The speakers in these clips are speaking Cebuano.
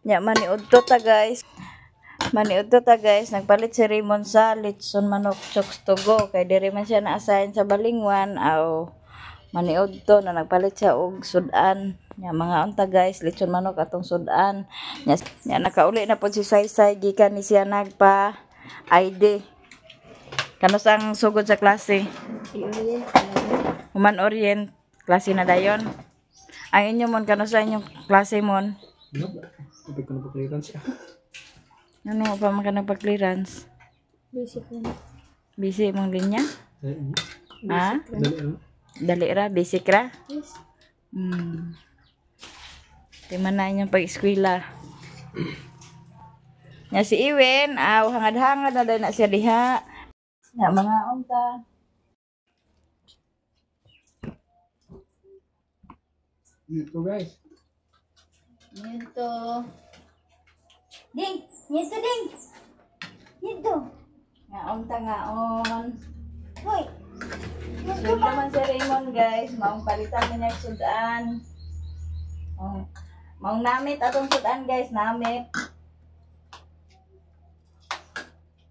Nya maniudto ta, guys. Maniudto ta, guys, nagpalit si Raymond sa litson manok chokes to go kay diri man siya na-assign sa Balingwan aw maniudto na nagpalit siya og sudan. Nya mga unta, guys, litson manok atong sudan. Nya, nya nakauli na pod si Saysay gikan ni siya nagpa ID. Kanus ang sugod sa klase? I-orient. Human orient klase na dayon. Ang inyo mon, kanus sa inyong klase mon? Sabi ko na pa-clearance siya. Ano pa man ka nagpa-clearance? Basic lang. Busy mong linya? Ha? Dali lang. Dali ra, basic ra. Yes. Tima na inyong pag-eskwela. Nya si Iwen, aw hangad-hangad na dahil na siya diha. Nya mga unta. Dito, guys. Nito. Ding! Nito, ding! Nito! Nga unta ngaon. Hoy! Sweldo man si Raymond, guys, maong palitan niya yung sudan. Oh. Maong namit atong sudan, guys, namit.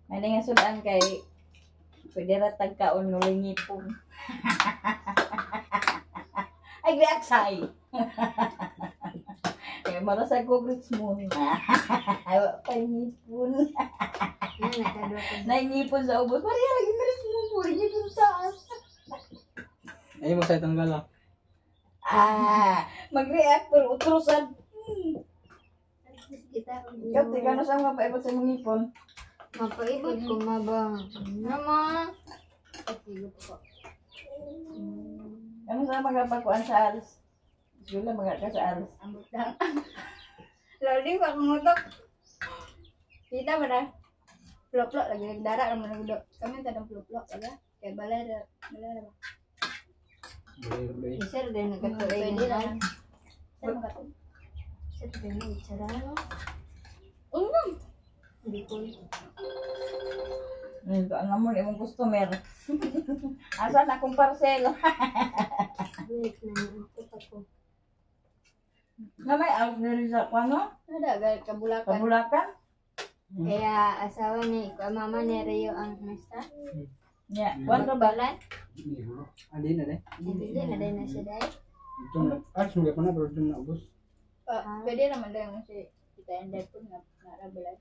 May nga sudan kay pwede ra tagkaon ng ngipon. Ay, reaksay. Eh, marasag ko grits mo. Ay, wa pa ngipon. Yan, nakadwa ko. Naingipon sa ubos. Maria, lagi na rin mo. Ngipon sa taas. Ay, mo sa tanggal ah. Ah, mag-react pero utrosan. Kita. Ikaw, tika na saan mapaibot sa mong ngipon? Mapaibot ko maba. Nama. Patigo ko. Ano sa magpakuan sa alis? Wala, mga ka sa alis. Ambot lang. Lodi pa kumutok. Kita ba na? Plok-plok lagi nagdara naman ang ulo. Kami tanong plok-plok aga. Kaya balay ra, balay ra ba? Boleh, boleh. Sir, din nagkatuloy na. Sir, magkatuloy. Sir, din nagtsara no? Unang. Hindi ko. Alam mo, imong customer. Asa na akong parcel? Wait, nanantok ako. Na may out na rin sa kwan, no? Ada, gal kabulakan. Kabulakan? Kaya asawa ni, mama ni Rio ang mesta. Nya, kwan ra ba? Balan. Hindi ko. Ah, di na deh. Hindi na din na siya dahil. Ito na. Ah, sumuli ko na pero ito na ubos. Pwede naman daw yung si Tita Enday po na narabalay.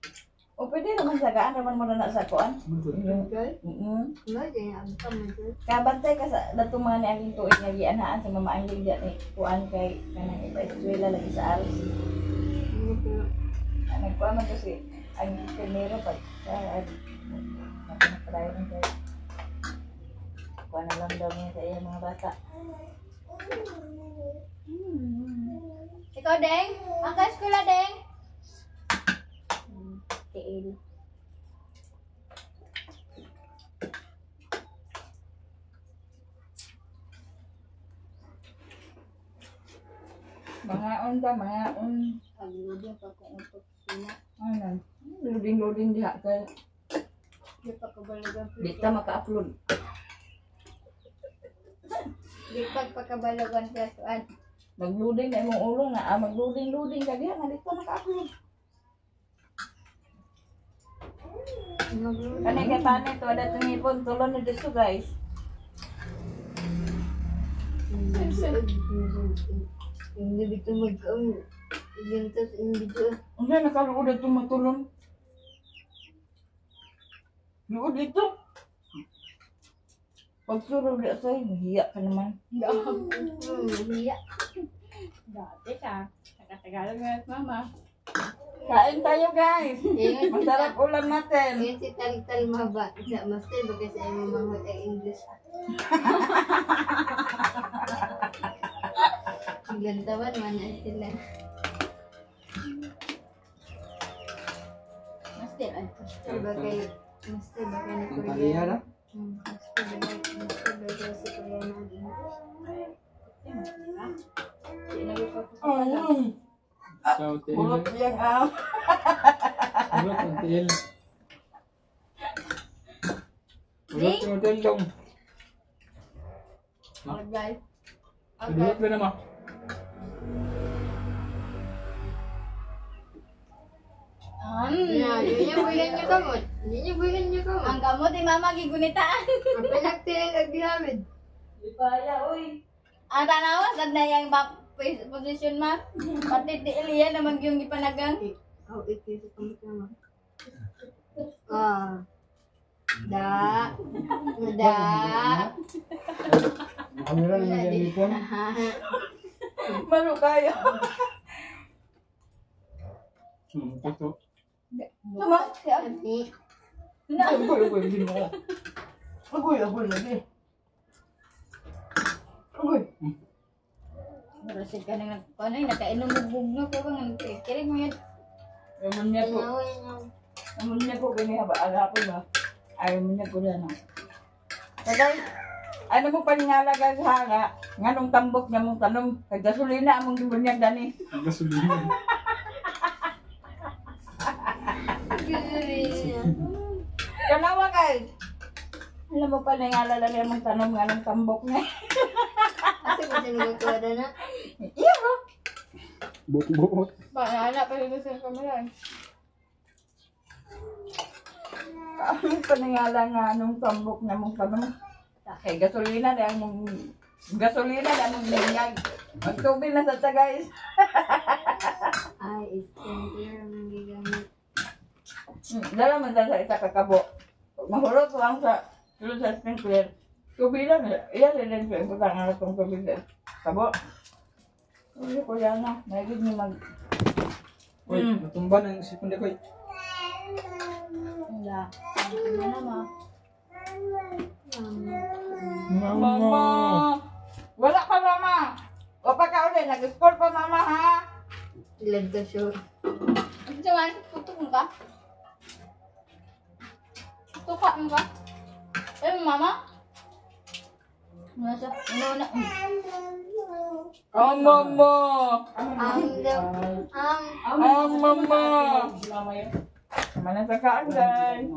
O pwede naman sagaan naman mo na sa kuan. Joy? Mm. Ano, ganyan ang pa mo, Joy. Kabantay ka sa datong mga ni anging tuig nga gianahan sa mama angling diyan ni kuan kay kanang iba eskwela lagi sa alis. Ano po? Nagkuan man to si ang primero pag sa napadayon ng kay kuan na lang daw niya sa iya mga bata. Ikaw, Deng? Ang ka-eskwela, Deng? Tiil. Mga ta, mga on. Pag-loading pa kung utok sila. Ano? Loading loading diha kay Di pa kabalagan. di ta maka-upload. Di pa pagkabalagan plus one. Mag-loading na imong ulo nga, ah, mag-loading loading ka diha nga di ta maka-upload. Mag-loading. Kani kay panit wala tong ngipon tulon na dito, guys. Hindi bito mag-um. Ganito sa inyo. Unsa nakaluod ato matulon? Luod dito. Pagsulod di say, mahiya ka naman. Hiya. Dati ka. Taga-Tagalog na at mama. Kain tayo, guys. Ingat. Masarap ulam natin. Ngayon si Tal-Tal mahaba. Sa master, baga sa imo manghot ang English. Ang gantawan man na sila. Master, ay. Master bagay, master bagay na Ang Korean. taliya na. Master bagay si Korean ang English. Mm. So, tiil. Pulot yang ah. Pulot ang tiil. Pulot yung tiil dong. Okay. Pulot ba naman? Hindi niyo buhin niyo kamot. Hindi niyo buhin niyo kamot. Ang kamot ni mama gigunitaan. Ang pinagtiil ang gihamid. Lipaya, uy. Ang tanawa sad na yang position ma. Pati di Ilya naman yung gipanagang. Oh, ito sa kamot naman. Ah. Da. Da. Kamera na yung ipon. Malo kayo. Ito. Tama siya. Na. Agoy, agoy, hindi mo. Agoy, agoy, lagi. Agoy. Murasig ka nang nagkuhan ay nakainom og bugno ka ba nga nagkikirig mo yun. Amon niya po. Amon niya po gani ba ala ko ba. Ayaw mo niya ko na. Tagay. Ano mo paningala guys ha nga nganong tambok nga mong tanom kay gasolina among gibunyag dani. Gasolina. Kanawa guys. Alam mo paningala dani among tanom nganong tambok nga. Asa ko siya nagkuha na? Iya bro. Buot-buot. Banana pa rin sa kamera. Ang paningala nga anong tambok na mong tanom. Kay gasolina na among gasolina na among bunyag. Magtubil na sa ta guys. Ay, skincare ang gigamit. Dala man sa isa kakabo. Mahulot lang sa sulod sa sprinkler. Tubilan iya rin sa ibutang ang atong tubig sa kabo. Uy, kuya na. Mahigit ni mag... Uy, natumba na yung sipon ko. Wala. Ano na ma? Mama! Wala ka, mama! O pa ka ulit, nag-score pa, mama, ha? Ilan ka sure? Ano man? Tutok mo ka? Tutok mo ka? Eh, mama? Ano siya? Ano na? Oh, mama! Ang Oh, mama! Tama na sa kaan, guys.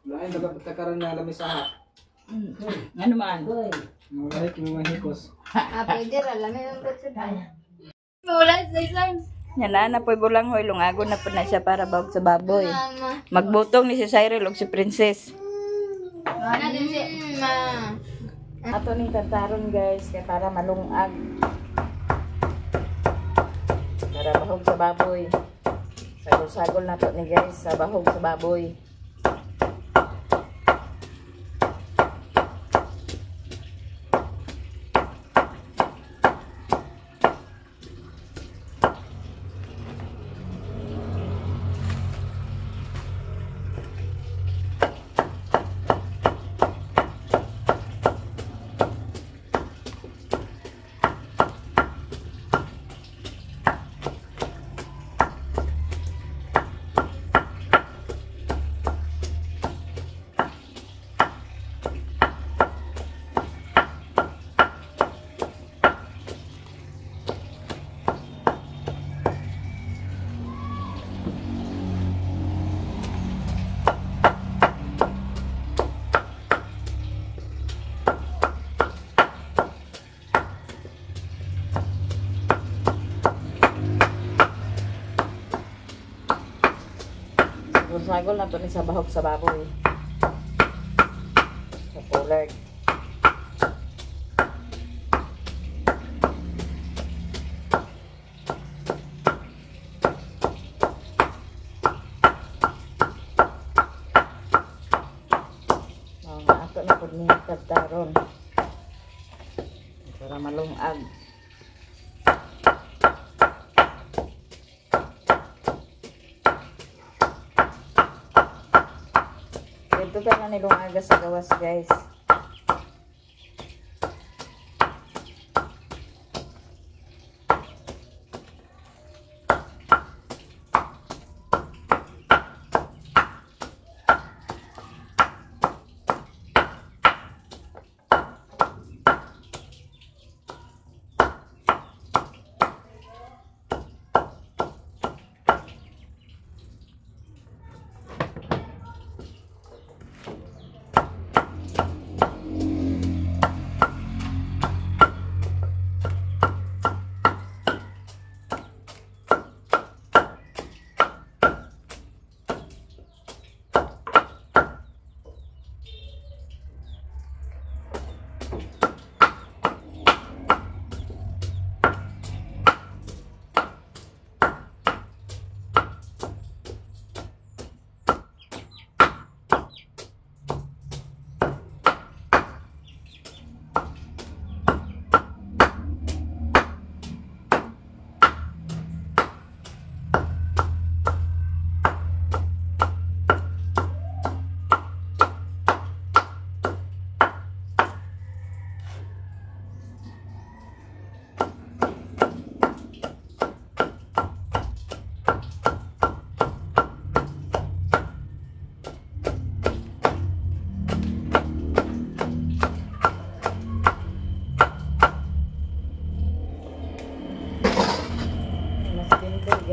Wala yung nagpatakaran na alam sa ha. Ano man? Wala yung mga hikos. Ah, pwede ra. Lami ang pagsunod. Wala sa isang. Yan na, napoy bulang hoy, lungago na po na siya para bahog sa baboy. Mama. Magbutong ni si Cyril og si Princess. Wala din si... Ma. Ato ning tantaron guys, kay para malungag. Para bahog sa baboy. Sagol-sagol na to ni guys sa bahog sa baboy. Sagol na to ni sa bahog sa baboy. Sa pulag. Mga ato na pud ni tartaron. Para malungag. Dito tayo na nilungaga sa gawas guys.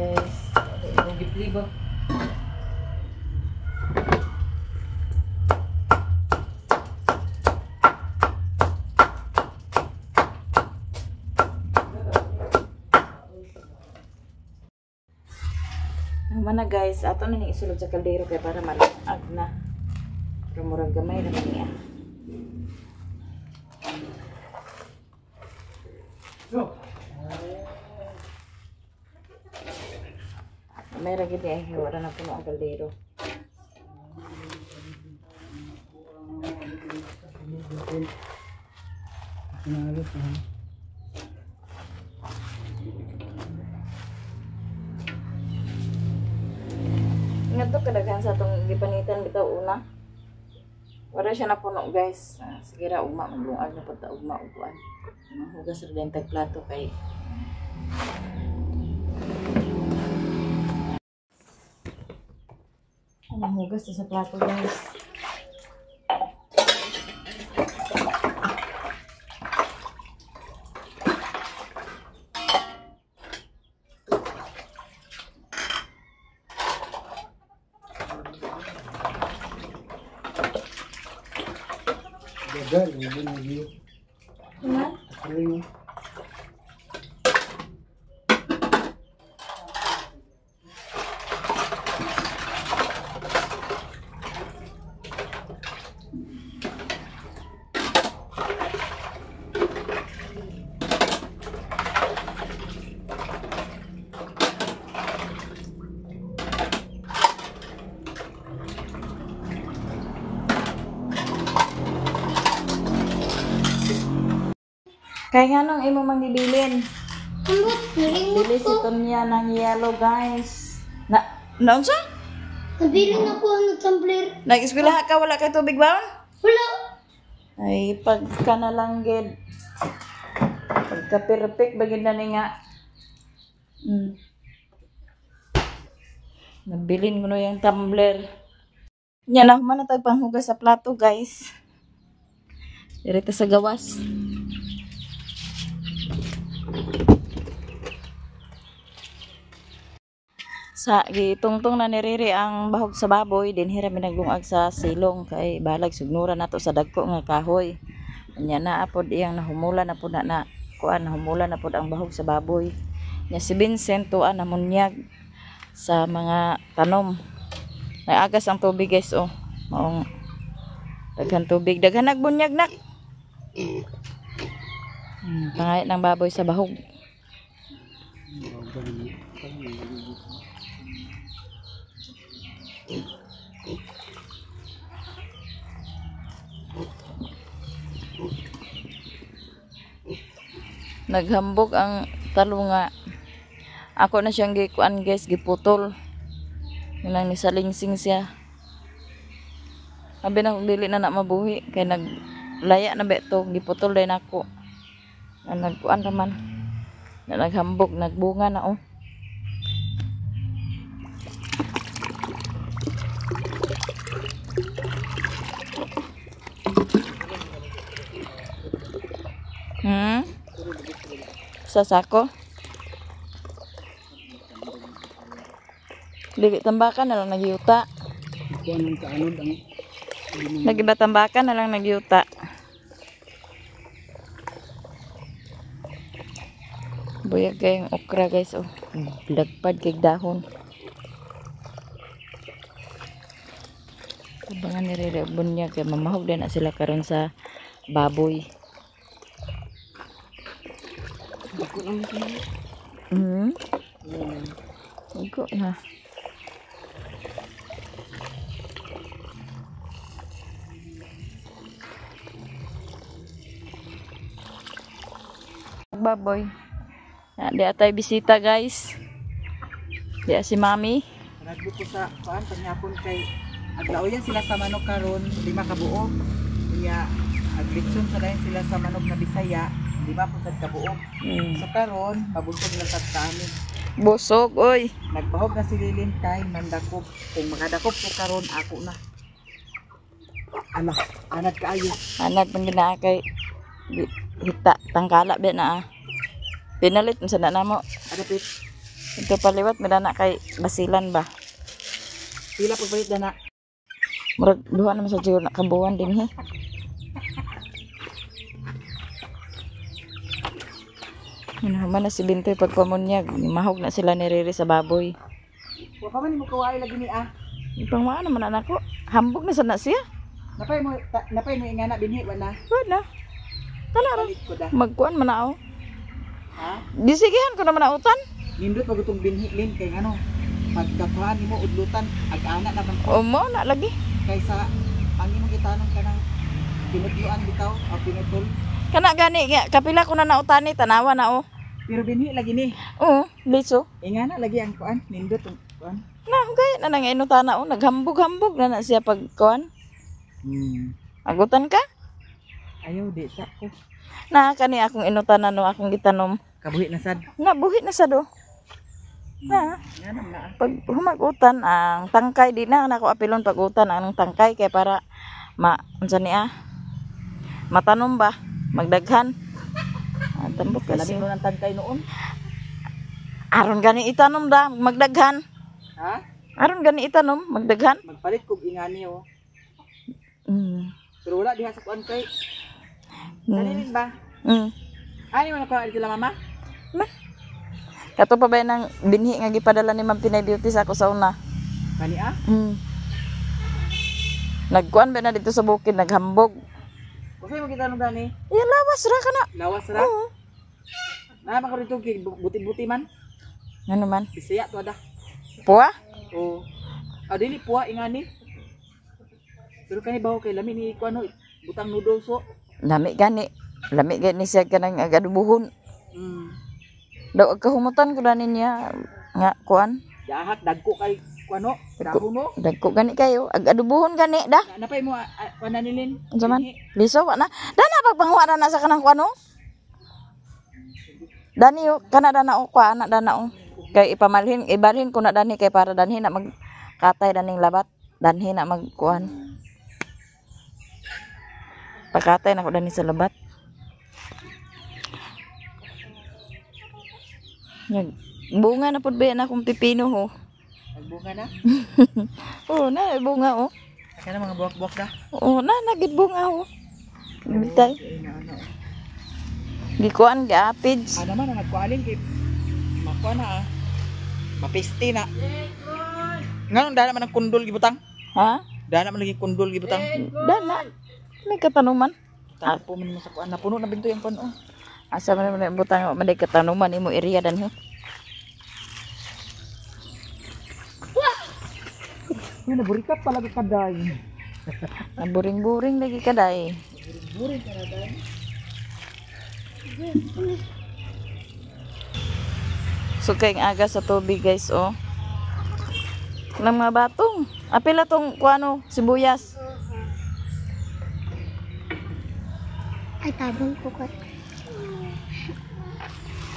guys. Gipli ba? Human na guys, ato na ning isulod sa kaldero kay para malungag na. Pero murag gamay naman niya. So. Gamay ra gid eh, wala na puno ang kaldero. Ingat to kadaghan sa atong gipanitan bitaw una. Wala siya napuno guys. Sige ra ugma maglungag na pud ta ugma uguan. Hugas ra din tag plato kay Hugas ta sa plato guys. Gagal, hindi na view. Ano? Kaya nga nung imo mangibilin. Ambot, nalimot Bili si ko. Tonya ng yellow guys. Na, naunsa? Nabilin ako ang tumbler. Nag-eskwela ka wala kay tubig baon? Wala. Ay pagka na lang gid. Pagka perfect ba gid na ni nga. Nabilin ko na yung tumbler. Nya na human na tag panghugas sa plato guys. Direta sa gawas. Sa gitungtong na ni Riri ang bahog sa baboy, dinhi ra mi naglungag sa silong kay balag sugnura nato sa dagko nga kahoy. Nya na apod iyang nahumula na pud na kuan, nahumula na pud ang bahog sa baboy. Nya si Vincent tuan na munyag sa mga tanom. Naagas ang tubig guys oh. Maong daghan tubig, daghan nagbunyag nak. Pangayat ng baboy sa bahog. Naghambog ang talunga. Ako na siyang gikuan guys, giputol. Nang nisalingsing siya. Abi na kung dili na na mabuhi kay naglaya na beto, giputol din ako. Na nagkuan raman. Na naghambog, nagbunga na oh. Sa sako? Dili tambakan na lang nagyuta. Kuan ang kaanod ang Nagiba tambakan na lang nagyuta. Buyag kayong okra guys oh. Lagpad kay dahon. Abangan ni Rere bunyag kay mamahog din na sila karon sa baboy. Igo na. Baboy. Di atay bisita guys. Di si Mami. Nagbo ko sa kuan panyapon kay aglaoyan sila sa manok karon 5 ka buok. Unya aglitson sa lain sila sa manok na Bisaya 5 pud sad ka buok. So karon mabusog na sad kaami. Busog oy. Nagbahog na si Lilin kay mandakop. Kung makadakop ko karon ako na. Ala, anad kaayo. Anad man gina kay hita tangkala ba na ah. Pinalit man sa na namo. Adapit. Ito paliwat midana kay basilan ba. Pila pagpalit na. Murag duha naman sa siguro nakabuwan din he. Ano man na si Bintoy pagpamunyag, mahog na sila ni Riri sa baboy. Wa pa man nimo kawaay lagi ni ah. Pang maano man anak ko, hambog na sad na siya. Napay mo ingana binhi wala. Wala. Kana ra. Palit ko da. Magkuan man na ako. Ha? Disigihan ko naman na utan. Nindot pag itong binhi lin kay ngano. Pagkakuha nimo udlutan ag ana na man O mo na lagi. kaysa ang imong gitanom kanang pinutluan bitaw o pinutol. Kana gani nga kapila ko na nautani tanawa na oh. Pero binhi lagi ni. Oo, liso. Ingana lagi ang kuan, nindot ang kuan. Na kay na nang inutana oh, naghambog-hambog na na siya pag kuan. Agutan ka? Ayaw di sa ko. Na kani akong inutana no akong gitanom. Kabuhi na sad. Nabuhi na sa do. Na, Nganam na. pag humagutan ang tangkay di na nako apilon pagutan ang tangkay kay para ma unsa niya matanom ba magdaghan. Ah, tambok Lami kasi. mo ng tangkay noon. Aron gani itanom da magdaghan. Ha? Aron gani itanom magdaghan. Magpalit kog ingani oh. Pero wala diha sa kuan kay. Kaninin ba? Ani man ako sila mama? Ma. Kato pa ba ng binhi nga gipadala ni Ma'am Pinay Beauty sa ako sa una? Kani ah? Nagkuan ba na dito sa bukid naghambog. Unsay mo gitanom gani? Iya lawas ra kana. Lawas ra. Oo. Naa man ko dito kay buti-buti man. Ano man? Bisaya to ada. Puwa? Oh. Ah, dili puwa ingani. Pero kani bawo kay lami ni kuan no, butang noodles so. Lami gani. Lami gani siya kanang agadubuhon. Daw kahumutan ko dani niya nga kuan. Dahak dagko kay kuan no, dahon no. Dagko gani kayo. Ag adubuhon gani da. Na, napay mo kuan na nilin. Unsa man? Liso wa na. Dana pagpanguha na na sa kanang kuan oh. Dani oh, kana dana oh, kuan na dana oh. Kay ipamalhin, ibalhin ko na dani kay para danhi na magkatay daning labat. Danhi na magkuan. Pakatay na ko dani sa labat. Nag bunga na pud ba yan akong pipino ho. Nagbunga na. Oh, na bunga oh. Kaya na mga buwak-buwak da. Oh, na nagid bunga ho. Bitay. Ay, na ano. Gikuan giapids. Ano man na nagkualin kay makuha na ah. Mapiste na. Nganong dana man ang kundol gibutang? Ha? Dana man lagi kundol gibutang. Dana. May katanuman. Tapo man mo sa kuan, napuno na binto yung kuan oh. Asa man man butang man katanuman imo area danhi. Uy, naburikat pala ka kaday. Naburing-buring lagi kaday. Buring ka na day. So kay aga sa tubig guys oh. Nang mga batong. Apila tong kuano sibuyas. Ay, tabang kukot.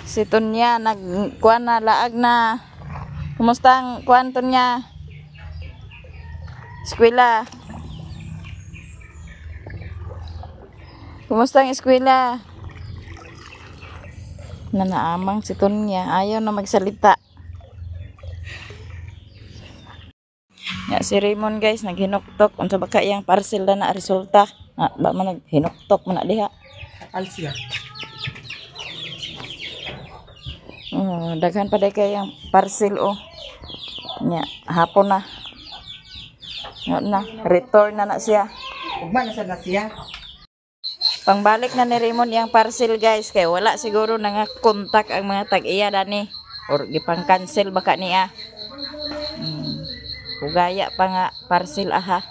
Si Tonya nagkuan na laag na. Kumusta ang kuan Tonya? Eskwela. Kumusta ang eskwela? Nanaamang si Tonya. Ayaw na magsalita. Ya, si Raymond guys, naghinuktok. Unsa ba ka iyang parcel na na resulta? Ah, ba man naghinuktok man na diha. Alsia. Oh, daghan pa day kay ang parcel oh. Nya, hapon na. Nga na, return na na siya. Ugma na sad na siya. Pangbalik na ni Raymond yang parcel guys kay wala siguro na nga kontak ang mga tag-iya dani or gipang cancel baka niya. Pugaya pa nga parcel aha.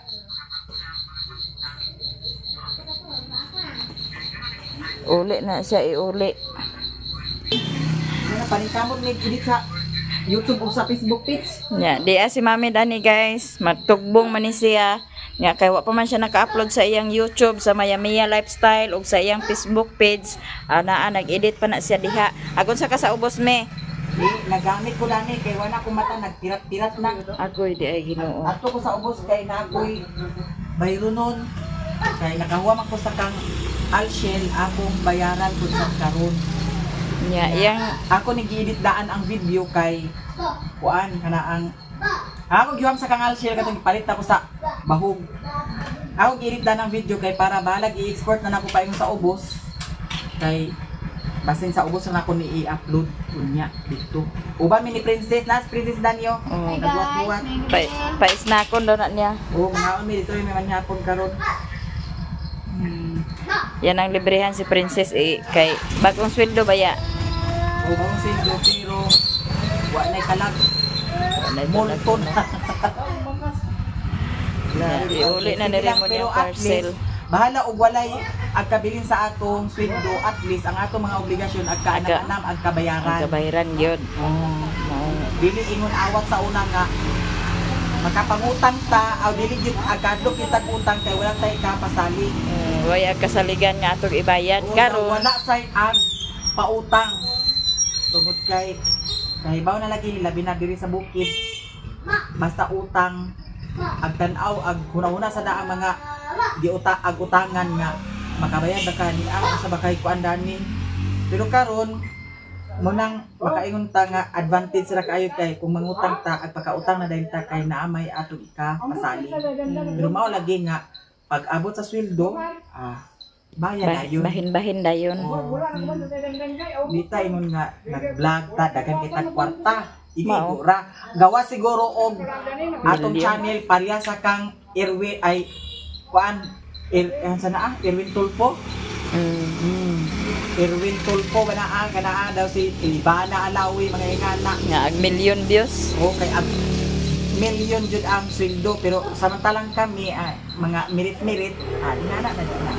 Uli na siya iuli. Ano paningkamot ni edit sa YouTube o sa Facebook page. Nya, di si Mami Dani guys, magtugbong man ni siya. Nya kay wa pa man siya naka-upload sa iyang YouTube sa Mayamia Lifestyle ug sa iyang Facebook page. Ana nag-edit pa na siya diha. Agon sa ka sa ubos me. Di nagamit ko lang kay wala ko mata nagpirat-pirat na. Agoy di ay Ginoo. Ato ko sa ubos kay nakoy bayronon kay nakahuwa man ko sa kang Alshell akong bayaran kun sa karon. Nya iyang Ako ni gi-edit daan ang video kay kuan kana ang ako giwam sa kangal share katong gipalit ako sa bahog. Ako gi-edit daan ang video kay para balag i-export na nako paingon sa ubos kay basin sa ubos na nako ni i-upload unya dito. Uban mi ni Princess, nas Princess Danyo. Oh. Nagbuhat-buhat. Paisnakon daw na niya. Oh, mga mi dito may manyapon karon. Yan ang librehan si Princess eh, kay bagong sweldo ba ya? Oh, bagong sweldo pero wa nay kalag. Multo na. Iuli na ni Sige lang, Raymond pero yung at parcel. least, bahala og walay agkabilin sa atong sweldo, at least ang atong mga obligasyon agkaanam-anam, Ang agkabayaran. kabayaran yun. Oh. Dili ingon awat sa una nga makapangutang ta aw dili gyud agkadlok kitag utang kay wala tay kapasali. Way ang kasaligan nga atong ibayad O, karon. wala say ag pautang. Tungod kay kahibaw na lagi labi na diri sa bukid. Basta utang ag tan-aw ag hunahuna sa daang mga giuta ag utangan nga makabayad ba ka ni sa bakay kuan dani. Pero karon mo nang makaingon ta nga advantage ra kaayo kay kung mangutang ta ag pagkautang na dahil ta kay naamay atong ikapasali. Pero mao lagi nga pag abot sa sweldo, bayad dayon. Bahin-bahin dayon. Oh. Di ta ingon nga nag-vlog ta daghan kita kwarta. Mao. Igo ra. Gawa siguro og atong Million. channel pareha sa kang Irwin ay kuan sana Irwin Tulfo. Irwin Tulfo kanaa kanaa daw si Ivana Alawi mga ingana. Nga ag million views. Okay, ag million jud ang sweldo pero samantalang kami mga merit-merit ingana na jud na.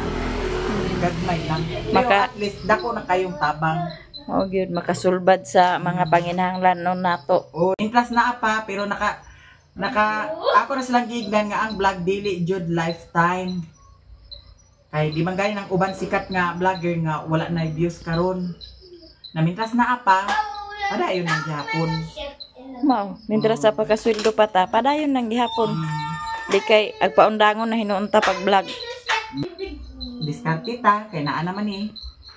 Gagmay lang. Pero at least dako na kayong tabang. Oh, gyud makasulbad sa mga panginahanglan no nato. Oh, in plus naa pa pero naka ako na silang gignan nga ang vlog dili jud lifetime. Kay di man gani ng uban sikat nga vlogger nga wala na views karon. Na mintras naa pa, padayon nang gihapon. Mao, mintras sa pagkasweldo pa ta, padayon nang gihapon. Di kay agpaundangon na hinuunta pag vlog. Diskarte ta kay naa naman eh.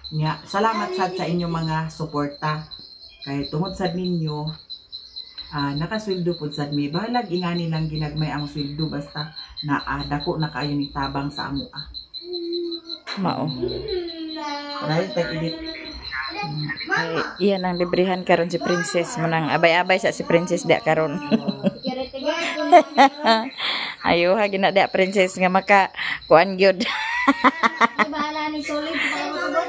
Nga salamat sad sa inyong mga suporta. Kay tungod sad ninyo nakasweldo pud sad mi. Bahalag ingani lang ginagmay ang sweldo basta naa dako na kaayo ni tabang sa amoa. Mao. Right, tag-edit. Ay, iyan ang librehan karon si Princess mo nang abay-abay sa si Princess dia karon. Ayo ha gina dia Princess nga maka kuan gyud. Bahala ni solid para makabot.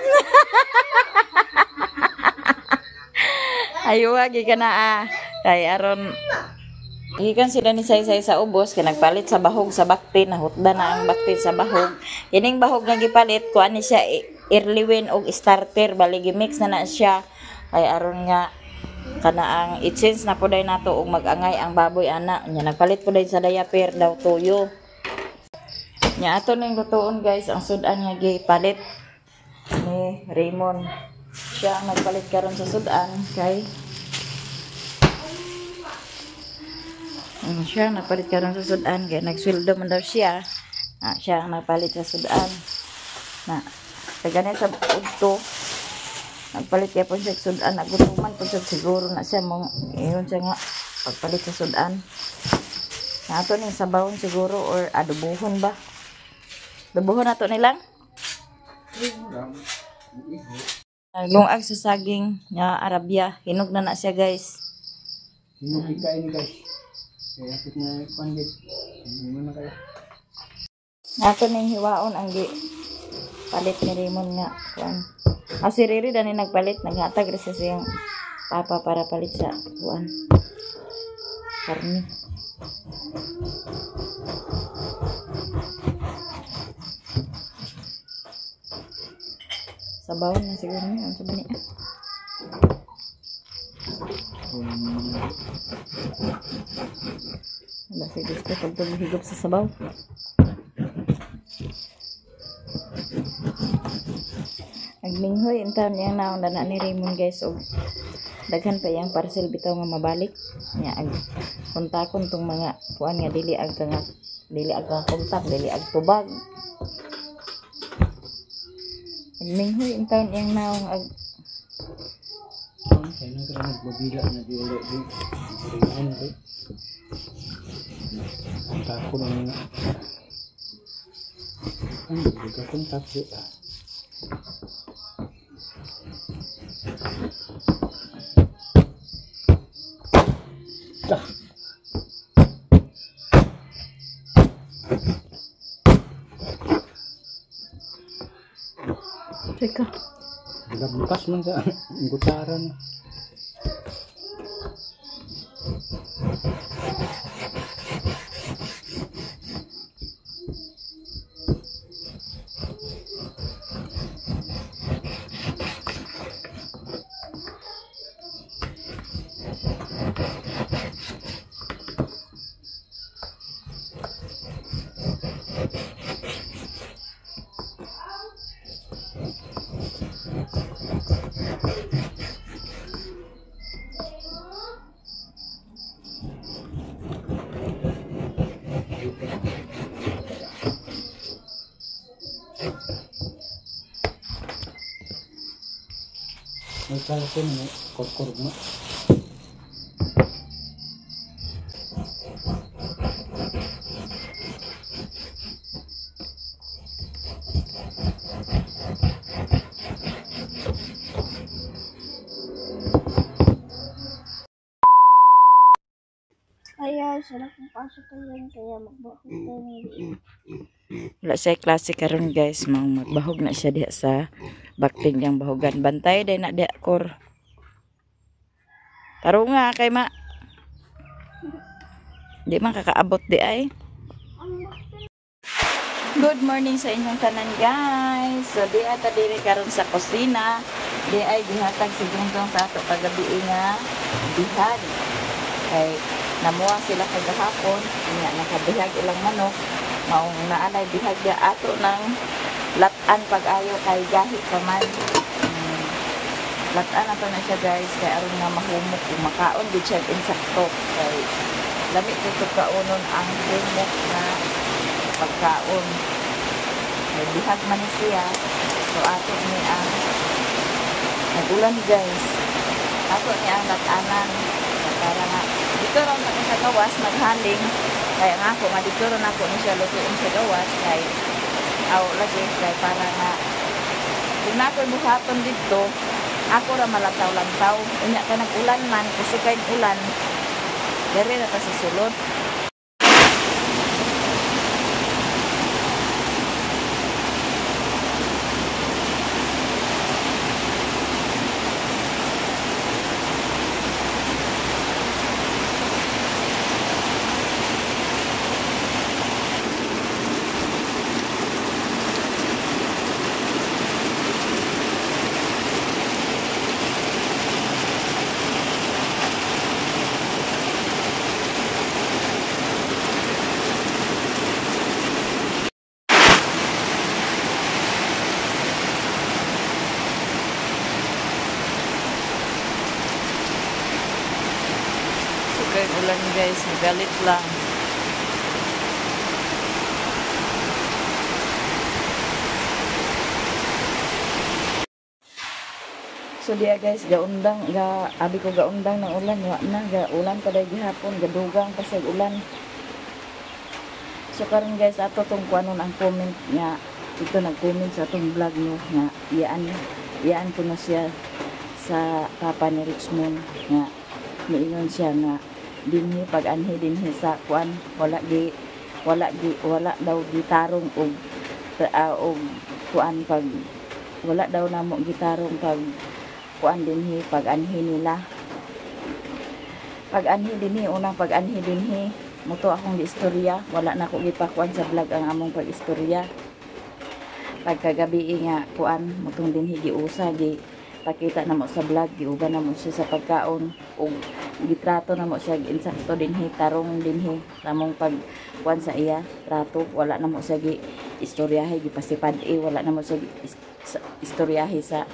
Ayo ha gikan na Kay aron gikan sila ni Saysay sa ubos kay nagpalit sa bahog sa bakti, nahutda na ang bakti sa bahog. Kining bahog nga gipalit kuan ni siya early win og starter, bali gi-mix na na siya kay aron nga kana ang i-change na po day nato og mag-angay ang baboy ana. Nya nagpalit po day sa diaper daw tuyo. Nya ato ning lutuon guys ang sudan nga gipalit ni Raymond. Siya ang nagpalit karon sa sudan kay siya ang nagpalit karon sa sudan kay nagsweldo man daw siya. Siya ang nagpalit sa sudan. Na kay ganit sa udto nagpalit kaya po siya sa sudan, nagutuman po siya siguro na siya mong ingon siya nga pagpalit sa sudan. Na ato ning sabawon siguro or adobohon ba? Adobohon nato nilang? Lungag sa saging nga Arabia, hinog na na siya guys. Hinog ikain guys. Kaya apit na kuan gid. Mo na kayo. Ato ning hiwaon ang gi palit ni Raymond nga kuan. Si Riri dani nagpalit, naghatag ra siya sa iyang papa para palit sa kuan. Karne. Sabaw na siguro niya. Ano ba niya? Wala si gusto pag higop sa sabaw. Nagminghoy in taon niyang naong dana ni Raymond guys og daghan pa iyang parcel bitaw nga mabalik niya ag kontakon tong mga kuan nga dili ag kanga dili ag kontak dili ag tubag. Nagminghoy in taon iyang naong ag Kaya nang kaya nagbabila na di ulit di. Ringan di. Ang tako na nga. Ang hindi ka kontak di. Dah. Teka. Bukas man sa gutaran. May klase may korkor mo. Kaya wala akong pasok kayo kaya magbahog tayo ng Wala siya klase karon guys, mang magbahog na siya diha sa bakting niyang bahogan. Bantay day na diha kor. Taro nga kay ma. Di man kakaabot di ay. Good morning sa inyong tanan guys. So di ata diri karon sa kusina. Di ay gihatag si Gunggong sa ato kagabi nga bihag. Kay namuha sila kagahapon, nya nakabihag ilang manok. Maong naanay bihag dia ato ng latan pag-ayo kay gahi pa man. Latan ato na siya guys kay aron nga mahumok ug makaon gid siya insakto kay lami jud kaunon ang humok na pagkaon. Kay bihag man ni siya. So ato ni ang nagulan guys. Ato ni ang latanan para nga dito ron ako sa gawas maghaling. Kaya nga ako nga dito ron ako ni siya lutuin sa gawas kay aw lagi kay para nga kung nakoy buhaton didto ako ra malantaw-lantaw. Unya ka nag-ulan man, kusog kay ulan, dere ra ta sa sulod. Ulan guys, nagalit lang. So diya guys, gaundang, ga abi ko gaundang ng ulan, wa na ga ulan pa day gihapon, gadugang pa sa ulan. So karon guys, ato tong kuanon ang comment nga ito nag-comment sa atong vlog no nga iyaan ko na siya sa papa ni Richmond nga niingon siya nga dinhi pag anhi dinhi sa kuan wala daw gitarong og og kuan pag wala daw namo gitarong pag kuan dinhi pag anhi nila pag anhi dinhi unang pag anhi dinhi muto akong istorya wala na ko gipakuan sa vlog ang among pag-istorya pagkagabi nga kuan mutong dinhi giusa gi pakita na mo sa vlog giuban na mo siya sa pagkaon ug gitrato na mo siya insakto dinhi tarong dinhi among pag kuan sa iya trato wala na mo siya gi istoryahe gipasipad-e wala na mo siya istoryahe sa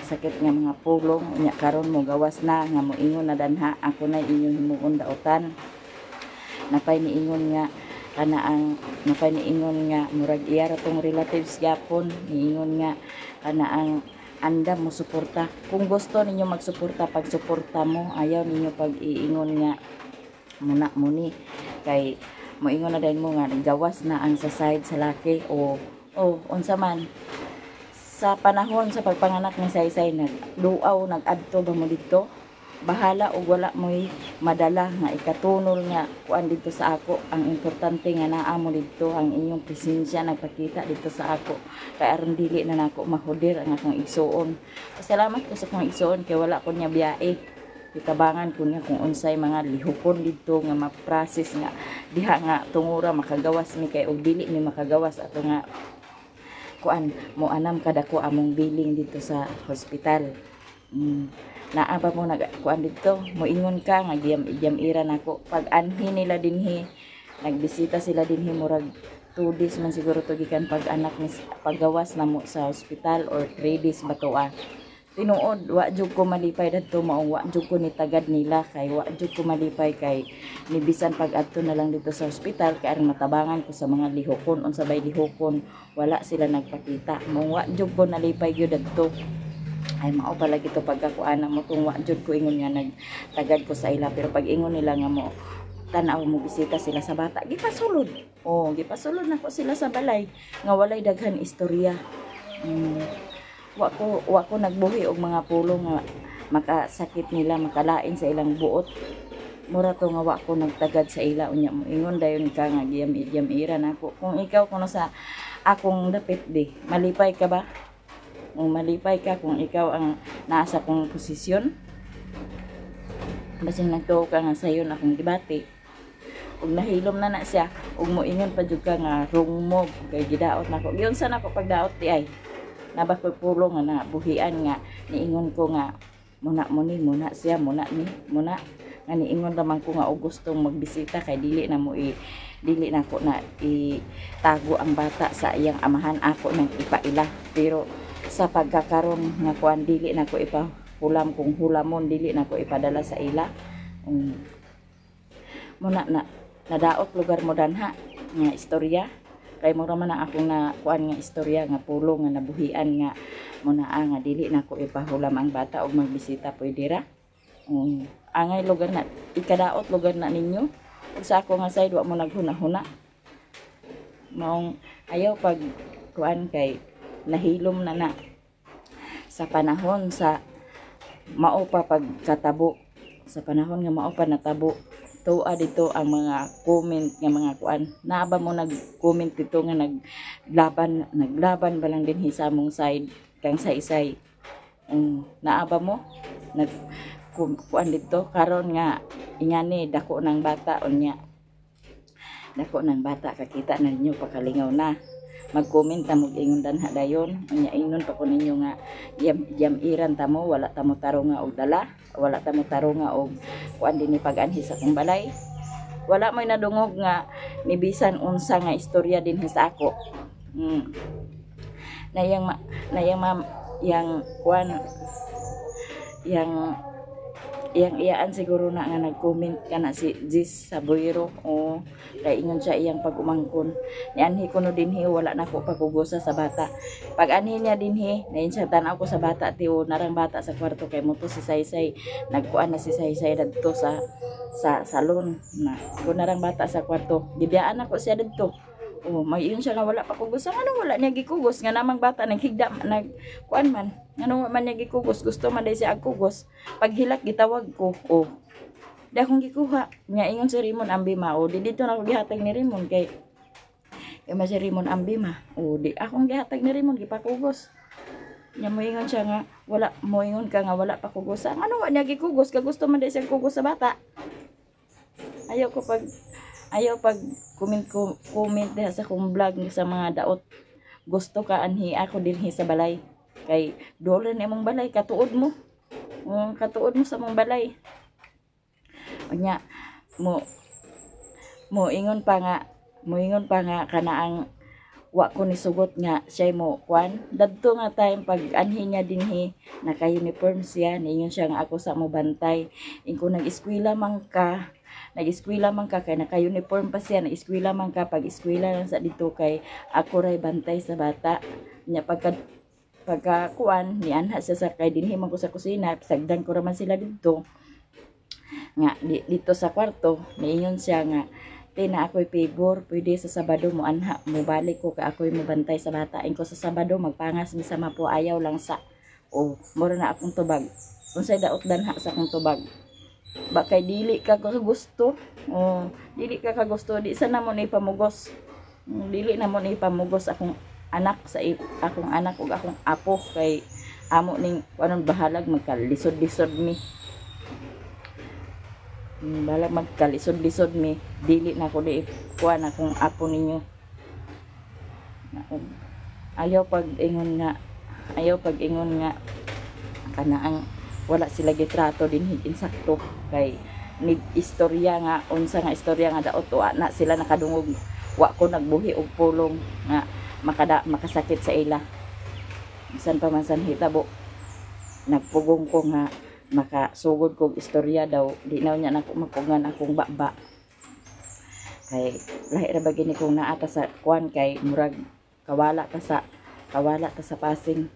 sakit nga mga pulong unya karon mo gawas na nga moingon na danha ako na inyong himuon daotan napay niingon nga kana ang napay niingon nga murag iya ra tong relatives gyapon niingon nga kana ang Andam mo suporta. Kung gusto ninyo magsuporta, pagsuporta mo. Ayaw ninyo pag iingon nga muna mo ni kay moingon na din mo nga gawas na ang sa side sa laki o o unsa man sa panahon sa pagpanganak ni Saysay, nagduaw, nag-adto ba mo didto? Bahala og wala mo'y madala nga ikatunol nga kuan dito sa ako. Ang importante nga naa mo didto, ang inyong presensya nagpakita dito sa ako kay aron dili na nako mahudir ang akong igsuon. Pasalamat ko sa akong igsuon kay wala ko niya biyae. Gitabangan ko niya kung unsay mga lihukon didto nga ma-process nga diha nga tungura makagawas mi, kay og dili mi makagawas ato nga kuan mo, anam kadako among billing dito sa hospital. Naa ba mo nag kuan dito? Moingon ka nga giyam giyam ira nako. Pag anhi nila dinhi, nagbisita sila dinhi, murag 2 days man siguro to gikan pag anak ni, paggawas na mo sa hospital, or 3 days ba to ah. Tinuod, wa jud ko malipay dadto, maong wa jud ko ni tagad nila kay wa jud ko malipay kay ni bisan pag adto na lang dito sa hospital kay aron matabangan ko sa mga lihokon, unsa bay lihokon, wala sila nagpakita. Maong wa jud ko nalipay gyud dadto. Ay, mao pala gito pagkakuana mo kung wa jud ko ingon nga nagtagad ko sa ila. Pero pag ingon nila nga mo tanaw, mo bisita sila sa bata, gipasulod, oh, gipasulod nako sila sa balay nga walay daghan istorya. Wa ko nagbuhi og mga pulo nga makasakit nila, makalain sa ilang buot. Mura to nga wa ko nagtagad sa ila. Unya mo ingon dayon ka nga giyam giyam ira nako. Kung ikaw kuno sa akong dapit di, malipay ka ba? Kung malipay ka kung ikaw ang nasa kong posisyon, basin nagtuo ka nga sayon akong gibati ug nahilom na na siya, ug moingon pa jud ka nga wrong move kay gidaot nako. Giunsa nako pagdaot di ay? Naba ko'y pulo nga nabuhian nga niingon ko nga muna mo ni, muna siya, muna ni, muna nga niingon lamang ko nga og gustong magbisita kay dili na mo i dili na ko na itago ang bata sa iyang amahan, ako nang ipaila. Pero sa pagkakaron nga kuan, dili na ko ipahulam. Kung hulamon, dili na ko ipadala sa ila. Muna na nadaot lugar mo danha nga istorya kay mura man ang akong na kuan nga istorya nga pulo nga nabuhian nga muna nga dili na ko ipahulam ang bata og magbisita, pwede ra. Angay lugar na ikadaot lugar na ninyo ug sa ako nga side, wa mo naghuna-huna. Maong ayaw pag kuan kay nahilom na na sa panahon sa mao pa pagkatabo, sa panahon nga mao pa natabo. Tuwa dito ang mga comment nga mga kuan. Naa ba mo nag-comment dito nga naglaban, naglaban ba lang din sa among side kang saysay? Naa ba mo nag kuan dito karon nga ingani dako ng bata? Unya dako ng bata, kakita na ninyo, pakalingaw na mag-comment ta mo, ingon danha dayon. Unya ingon pa ko ninyo nga yam yam iran ta mo, wala ta mo tarong nga og dala, wala ta mo tarong nga og kuan dinhi pag-anhi sa akong balay. Wala mo'y nadungog nga ni bisan unsa nga istorya dinhi sa ako. Na yang ma, na yang ma, yang kuan, yang yang iyaan siguro na nga nag-comment ka na si Jis Saboyro o kay ingon siya iyang pag-umangkon, nianhi ko no dinhi, wala na ko pagkugusa sa bata. Pag anhi niya dinhi, nain siya, tanaw ko sa bata tiyo, narang bata sa kwarto kay moto si Saysay, nagkuan na si Saysay dadto sa salon na ko, narang bata sa kwarto, gibiyaan ako siya didto. Oh, may yun siya nga wala pa kugos. Ano, wala niya gikugos nga namang bata naghigda, nag kuan man. Ngano man niya gikugos? Gusto man day siya agkugos. Paghilak, gitawag ko. Oh. Di akong gikuha. Nga ingon si Raymond ambi ma. Oh, di dito na ako gihatag ni Raymond kay kay ma si Raymond ambi ma. Oh, di akong gihatag ni Raymond, gipakugos. Nya moingon siya nga wala, moingon ka nga wala pa kugos. Ano, wa niya gikugos? Kagusto man day siya kugos sa bata. Ayaw pag comment ko, comment diha sa akong vlog sa mga daot. Gusto ka anhi ako dinhi sa balay kay doon na imong balay, katuod mo. Oh, katuod mo sa mong balay. Unya mo mo ingon pa nga kana ang wa ko ni sugot nga siya mo kwan dadto nga time pag anhi niya dinhi, naka-uniform siya. Niingon siya nga ako sa mo bantay. Ingko nag-eskwela man ka, nag-eskwela man ka kay naka-uniform pa siya, nag-eskwela man ka, pag eskwela lang sa dito kay ako ray bantay sa bata niya. Pagka Pagka kuan nianha siya sa kay dinhi man ko sa kusina, sagdan ko raman sila didto nga dito sa kwarto. Niingon siya nga, "Tina, ako'y favor, pwede sa Sabado mo anha, mo balik ko ka ako'y mobantay sa bata." Ingko, "Sa Sabado magpangas mi sa Mapo, ayaw lang sa." O mura na akong tubag. Unsay daot danha sa akong tubag ba kay dili ka kagusto? O dili ka kagusto, di sa namo ni pamugos. Dili na mo ni pamugos akong anak sa akong anak ug akong apo kay amo ning anon, bahalag magkalisod-lisod mi. Bahalag magkalisod-lisod mi, dili na ko di kuan akong apo ninyo. Ayaw pag ingon nga, ayaw pag ingon nga kanaang wala sila gitrato dinhi insakto kay ni istorya nga unsa nga istorya nga daot, wa na sila nakadungog. Wa ko nagbuhi og pulong nga makasakit sa ila. Bisan pa man san hitabo, nagpugong ko nga makasugod kog istorya daw, di na niya nako mapugan akong baba kay lahi ra ba gini kung naa ta sa kuan kay murag kawala ta sa pasing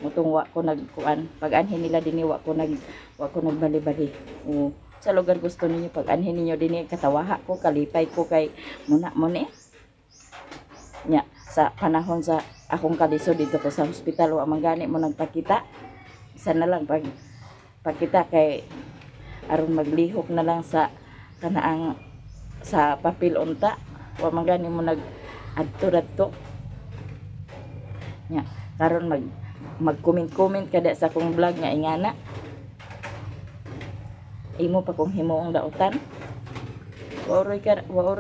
mutong wa ko nagkuan. Pag anhin nila dinhi, wa ko nagbali-bali. O sa lugar gusto ninyo, pag anhin ninyo dinhi, katawaha ko, kalipay ko kay muna mo ni nya. Sa panahon sa akong kalisod dito ko sa hospital, wa man gani mo nagpakita. Isa na lang pag pakita kay aron maglihok na lang sa kanaang sa papel unta. Wa man gani mo nag adto nya. Karon mag mag-comment-comment kada sa akong vlog nga ingana imo pa kung himuong dautan. Waoroy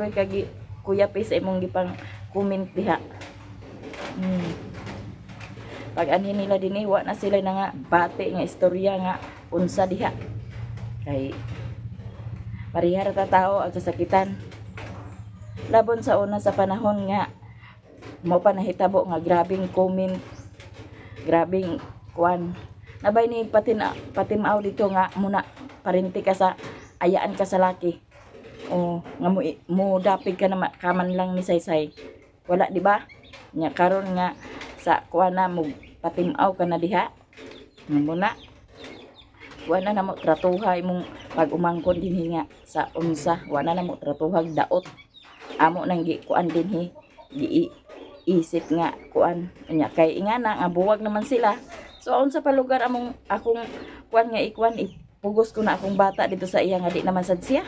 ka gi kuya sa imong gipang comment diha. Pag anhin nila dinhi, wa na sila na nga bati nga istorya nga unsa diha kay pareha ra ta tao ang kasakitan. Labon sa una sa panahon nga mo pa nahitabo nga grabing comment, grabing kuan nabay ni pati na pati maaw dito nga muna parente ka sa ayaan ka sa laki o nga mo, mo dapig ka na kaman lang ni Saysay, wala di ba nya? Karon nga sa kuan na mo patimaw ka na diha nga muna wala na mo tratuha imong pag umangkon dinhi nga sa unsa, wala na mo tratuhag daot. Amo nang gi kuan dinhi, gi isip nga kuan nya kay ingana nga buwag naman sila. So unsa pa lugar among akong kuan nga ikuan, ipugos ko na akong bata dito sa iya nga di naman sad siya.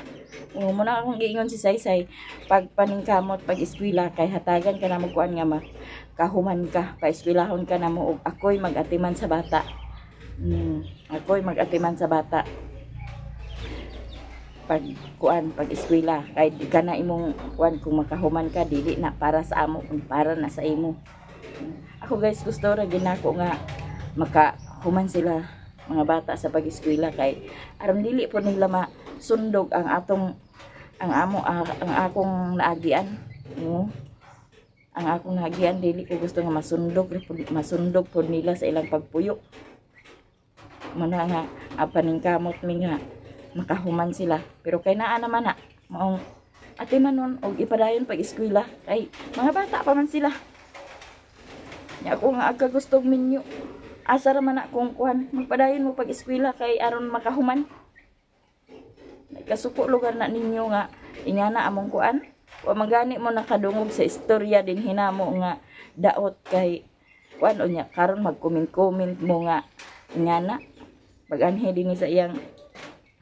O mo na akong giingon si Saysay, pag paningkamot pag eskwela kay hatagan ka na mo kuan nga ma kahuman ka, paeskwelahon ka na mo og ako'y mag-atiman sa bata. Ako'y mag-atiman sa bata pag kuan pag eskwela kay di ka na imong kuan kung makahuman ka, dili na para sa amo kung para na sa imo. Ako guys, gusto ra ginako nga makahuman sila mga bata sa pag-eskwela kay aron dili po nila masundog ang atong ang amo ang akong naagian. Oo. Ang akong naagian, dili ko gusto nga masundog masundog pod nila sa ilang pagpuyo. Muna nga apaningkamot mi nga makahuman sila, pero kay naa naman na maong ate manon og ipadayon pag eskwela kay mga bata pa man sila. Nya ako nga agka gustong minyo, asa ra man na kung kuan, magpadayon mo pag eskwela kay aron makahuman. Kasuko lugar na ninyo nga ingana among kuan. Wa magani mo nakadungog sa istorya din hinamo nga daot kay kuan. Unya karon mag-comment-comment mo nga ingana. Pag anhi dinhi sa iyang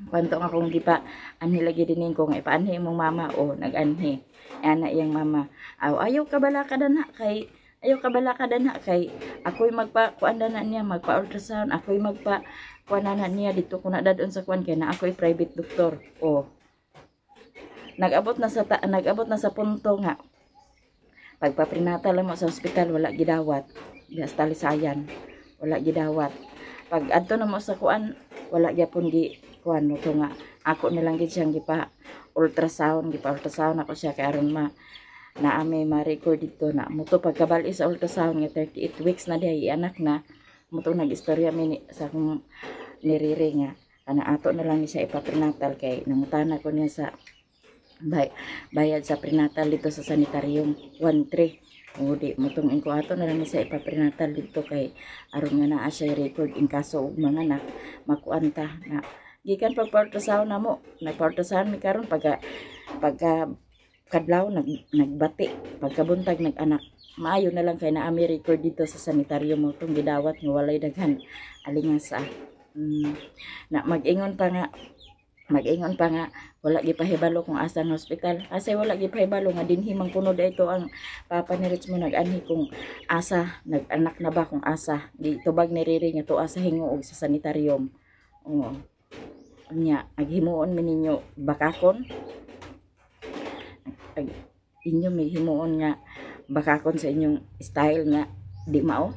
kwanto nga akong gipa anhi lagi din ko nga ipaanhi imong mama, o nag-anhi ana iyang mama. Aw, ayaw ka bala ka danha kay ayaw ka bala ka danha kay ako'y magpa kuan na niya, magpa ultrasound, ako'y magpa kuan na niya dito ko na dadon sa kuan kay na ako'y private doctor. O nag-abot na sa punto nga pagpaprenatal mo sa ospital, wala gidawat. Diha sa Talisayan, wala gidawat. Pag adto na mo sa kuan, wala gyapon gi kuan mo to nga ako na lang gid siyang gipa ultrasound. Gipa ultrasound ako siya kay aron ma naa may ma-record dito na mo to. Pagkabali sa ultrasound nga 38 weeks na dihay anak na mo to, nag-istorya mi ni, sa akong niriri nga kana ato na lang ni siya ipa-prenatal kay nangutana ko niya sa bayad sa prenatal dito sa sanitarium, 1.3. O di motong ingko ato na lang ni sa ipaprenatal dito kay aron nga naa siya record in kaso og mga anak makuan ta na gikan pag ultrasound na mo nagpa-ultrasound mi karon pagka pagka kadlaw nagbati, pagkabuntag nag-anak. Maayo na lang kay naa mi record dito sa sanitaryo mo tong gidawat nga walay daghan alingasa. Na mag-ingon pa nga wala gipahibalo kung asa ang hospital. Asay wala gipahibalo nga dinhi man kuno dito ang papa ni Richmond nag-anhi kung asa nag-anak na ba, kung asa gitubag ni Riri nga tuwa sa Hingoog sa sanitarium. Oo. Nya aghimuon mi ninyo bakakon, ag inyo may himuon nga bakakon sa inyong style nga di mao.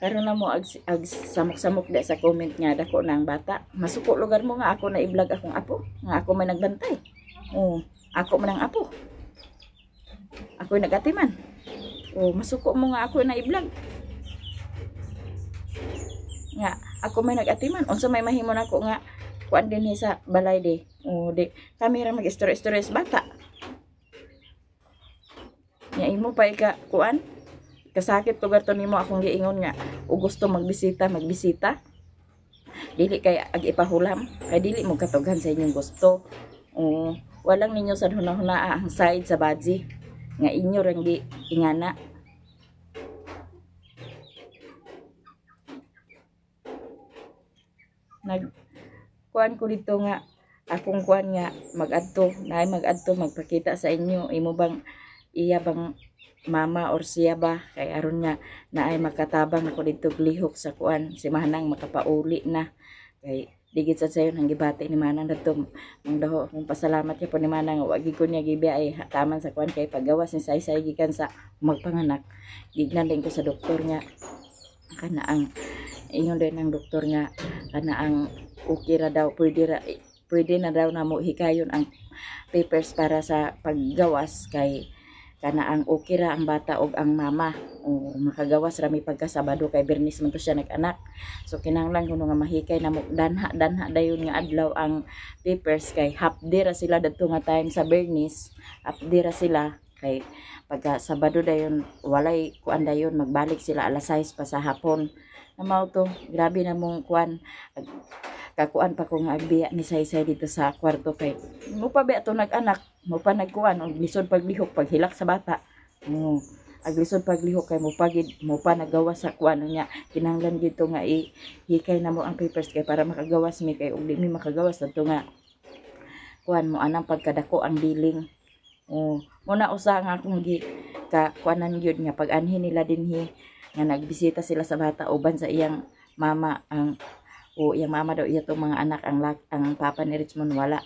Karon na mo ag samok-samok da sa comment nga dako na ang bata. Masuko lugar mo nga ako na i-vlog akong apo, nga ako may nagbantay. Oh, ako man ang apo. Ako nagatiman. Oh, masuko mo nga ako na i-vlog. Nga ako may nagatiman. Unsa may mahimo nako nga kuan dinhi sa balay di. Oh, di kami ra mag-istorya-istorya sa bata. Nya imo pa ika kuan. Kasakit lugar to nimo akong giingon nga o gusto magbisita, magbisita. Dili kay ag ipahulam, kay dili mo katughan sa inyong gusto. O walang ninyo sa hunahuna ang side sa badzi nga inyo rang gi ingana. Nag kuan ko dito nga akong kuan nga magadto, naay magadto magpakita sa inyo imo bang iya bang mama or siya ba kay aron nga naay makatabang ako dito glihok sa kuan si Manang makapauli na kay digit sa sayon ang gibati ni Manang dadto mang daho akong pasalamat kay po ni Manang wa gid ko niya gibiya ay taman sa kuan kay paggawas ni Saysay gikan sa magpanganak gignan din ko sa doktor nga kana ang ingon din ang doktor nga kana ang okay ra daw, pwede na daw namo hikayon ang papers para sa paggawas kay kana ang okay ra ang bata og ang mama o makagawas ra mi pagka Sabado kay Bernis man to siya nag-anak. So kinahanglan kuno nga mahikay na mo danha danha dayon nga adlaw ang papers kay half day ra sila dadto nga time sa Bernis, half day ra sila kay pagka Sabado dayon walay kuan dayon magbalik sila alas 6 pa sa hapon. Na mao to, grabe na mong kuan, kakuan pa ko nga agbiya ni Saysay dito sa kwarto kay mo pa ba to nag-anak, mo pa nagkuan og lisod paglihok paghilak sa bata. Aglisod paglihok kay mo pa gid, mo pa nagawas sa kuan niya. Kinahanglan gid to nga ihikay na mo ang papers kay para makagawas mi kay og di mi makagawas adto nga kuan mo anang pagkadako ang billing. Mo na usa nga akong gi ka kuanan gyud nga pag-anhi nila dinhi nga nagbisita sila sa bata uban sa iyang mama ang o iyang mama daw iya tong mga anak ang ang papa ni Richmond wala.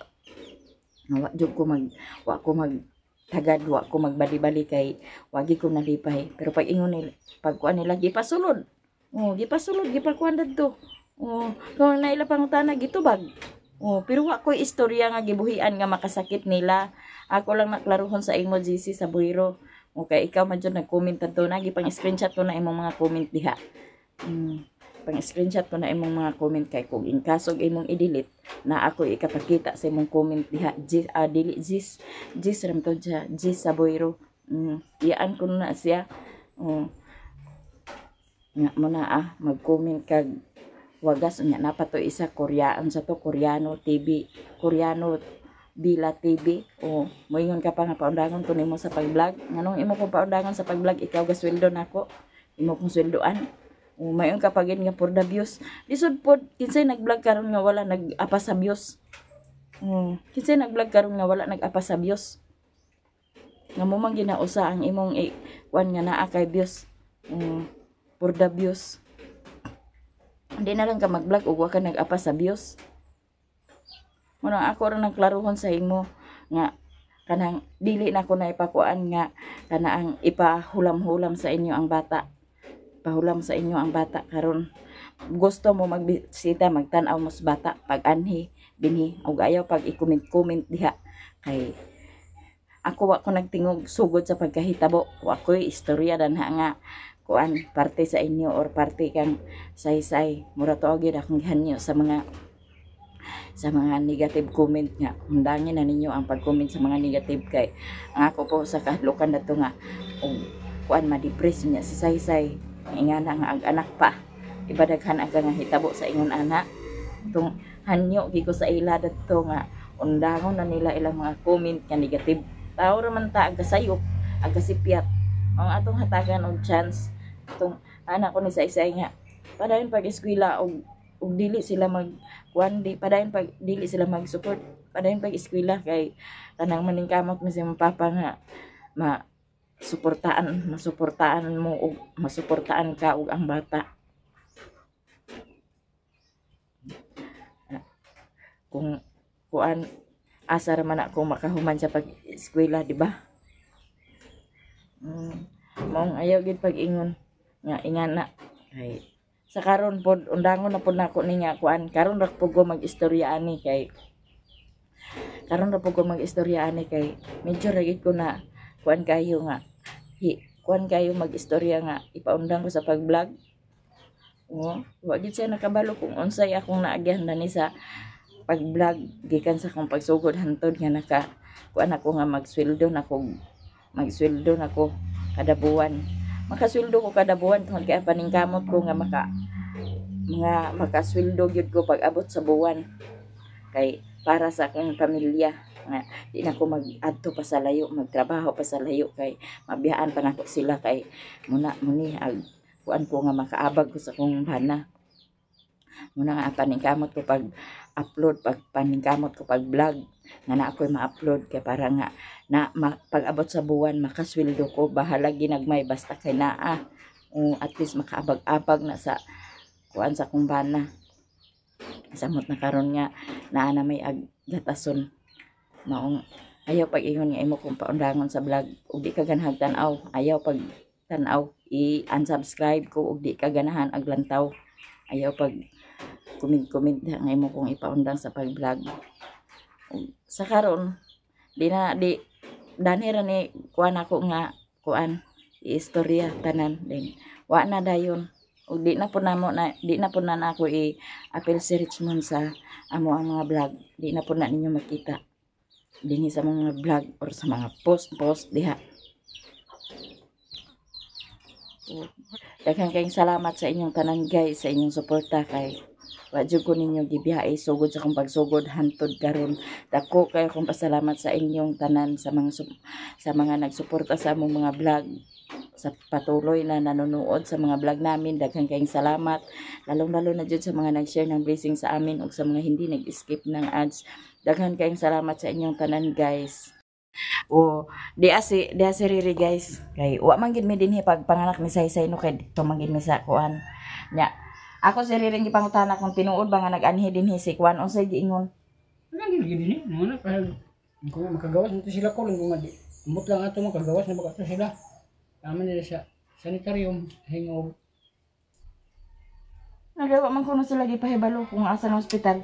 Wa jud ko mag wa ko mag tagad, wa ko magbali-bali kay wagi ko nalipay. Pero pag ingon nila, pag kuan nila gipasulod. Oh, gipasulod, gipakuan dadto. Oh, kung naila pangutana gitubag. Oh, pero wa koy istorya nga gibuhian nga makasakit nila. Ako lang naklaruhon sa imo GC sa buhiro. Okay, ikaw man jud nag-comment adto na gipang screenshot ko na imong mga comment diha. Pang screenshot ko na imong mga comment kay kung in kaso imong i-delete na ako ikapakita sa imong comment diha. Gis, dili gis, gis ram to siya, gis sa boyro. Iyaan ko na siya. Nga mo na mag-comment kag wagas unya na pa to isa Korean sa to Koreano TV, Koreano Bila TV. O moingon ka pa nga paundangon ko nimo sa pag-vlog. Nganong imo kong paundangon sa pag-vlog, ikaw gasweldo nako, imo kong sweldoan. O mayon ka pa gid nga for the views. Lisod pod kinsay nag-vlog karon nga wala nag-apa sa views. Kinsay nag-vlog karon nga wala nag-apa sa views. Nga mo man ginausa ang imong kuan nga naa kay views. For the views. Hindi na lang ka mag-vlog ug wa ka nag-apa sa views. Muna ako ra nagklaruhon sa imo nga kanang dili na ko na ipakuan nga kana ang ipahulam-hulam sa inyo ang bata. Pahulam sa inyo ang bata karon. Gusto mo magbisita, magtan-aw mo sa bata pag anhi dinhi og ayaw pag i-comment-comment diha kay ako wa ko nagtingog sugod sa pagkahitabo. Wa koy istorya danha nga kuan parte sa inyo or parte kang saysay. Mura to gyud akong gihanyo sa mga Sa mga negative comment nga, undangin na ninyo ang pag-comment sa mga negative kay ang ako po sa kahadlukan na to nga og kuan, ma-depress niya si Saysay, ingana nga ag anak pa, iba daghan ang nga hitabo sa ingon ana. Tung hanyo gi ko sa ila dadto nga undangon na nila ilang mga comment nga negative. Tao ra man ta, ang kasayop, ang kasipyat. Ang atong hatagan og chance tung anak ko ni Saysay nga padayon pag eskwela og ug dili sila mag kuan, di padayon pag dili sila mag-support, padayon pag eskwela kay kanang maningkamot mi sa imong papa nga ma suportaan, masuportaan mo ug masuportaan ka ug ang bata. Kung kuan, asa ra man ako makahuman sa pag-eskwela, di ba? Maong ayaw gid pag-ingon nga ingana kay sa karon pod undangon na pod nako ni nga kuan. Karon ra pud ko mag-istorya ani kay karon ra pud ko mag-istorya ani kay medyo ra gid ko na kuan kayo nga hi, kuan kayo mag-istorya nga ipaundang ko sa pag-vlog. Oh, wa gid siya nakabalo kung unsay akong naagyan na ni sa pag-vlog gikan sa akong pagsugod hantod nga naka kuan ako nga magsweldo na ko, magsweldo na ko kada buwan. Makasweldo ko kada buwan tungod kay paningkamot ko nga mga makasweldo gyud ko pag abot sa buwan kay para sa akong pamilya nga di na ko mag-adto pa sa layo, magtrabaho pa sa layo kay mabiyaan pa nako sila kay muna muni ag kuan ko nga makaabag ko sa akong bana. Muna nga paningkamot ko pag upload, pag paningkamot ko pag vlog nga na ako'y ma-upload kay para nga na pag abot sa buwan makasweldo ko, bahala ginagmay basta kay naa o at least makaabag-abag na sa kuan sa akong bana. Samot na karon nga naa na may ag gatason. Maong ayaw pag ingon nga imo kong paundangon sa vlog ug di ka ganahag tan-aw, ayaw pag tan-aw, i-unsubscribe ko ug di ka ganahan ag lantaw. Ayaw pag comment-comment nga imo kong ipaundang sa pag-vlog. Sa karon di na di dani ra ni kuan ako nga kuan istorya tanan din wa na dayon ug di na po namo na di na po na nako i-appeal si Richmond sa amo ang mga vlog. Di na po na ninyo makita dinhi sa mga vlog or sa mga post post diha. Daghang kayong salamat sa inyong tanan guys, sa inyong suporta kay wa jud ko ninyo gibiyae sugod sa akong pagsugod hantod karon. Dako kayo akong pasalamat sa inyong tanan, sa mga nagsuporta sa among mga vlog, sa patuloy na nanonood sa mga vlog namin. Daghang kayong salamat, lalong-lalo na jud sa mga nag-share ng blessing sa amin ug sa mga hindi nag-skip ng ads. Daghan kayong salamat sa inyong tanan guys. O di asi riri guys kay wa man gid mi dinhi pag panganak ni Saysay no, kay dito man gid mi sa kuan nya. Ako si Riri gipangutana kung tinuod ba nga nag-anhi dinhi si kuan, unsay giingon? Wala gid dinhi, muna pa kung makagawas nito sila ko lang kung di. Umot lang ato makagawas na baka to sila. Tama nila sa sanitarium hingog. Nagawa man kuno sila gipahibalo kung asa ang ospital.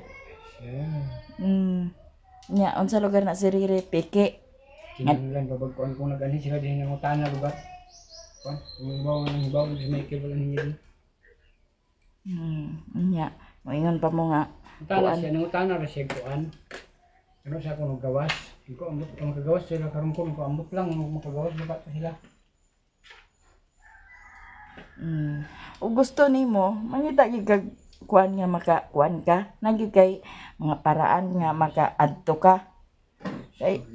Yeah. Nya unsa lugar na si Riri piki? Kinahanglan babag kuan kung nag-anhi sila dinhi nangutana lugar. Kuan, kung ibaw nang hibaw sa Michael wala ninyo din. Nya, moingon pa mo nga. Utana siya, nangutana ra siya kuan. Ano sa ako naggawas? Iko ambot ka makagawas sila karon ko ambot lang makagawas baka to sila. Ug gusto nimo, mangita gyud kag kuan nga maka kuan ka, nagyud kay mga paraan nga makaadto ka. Kay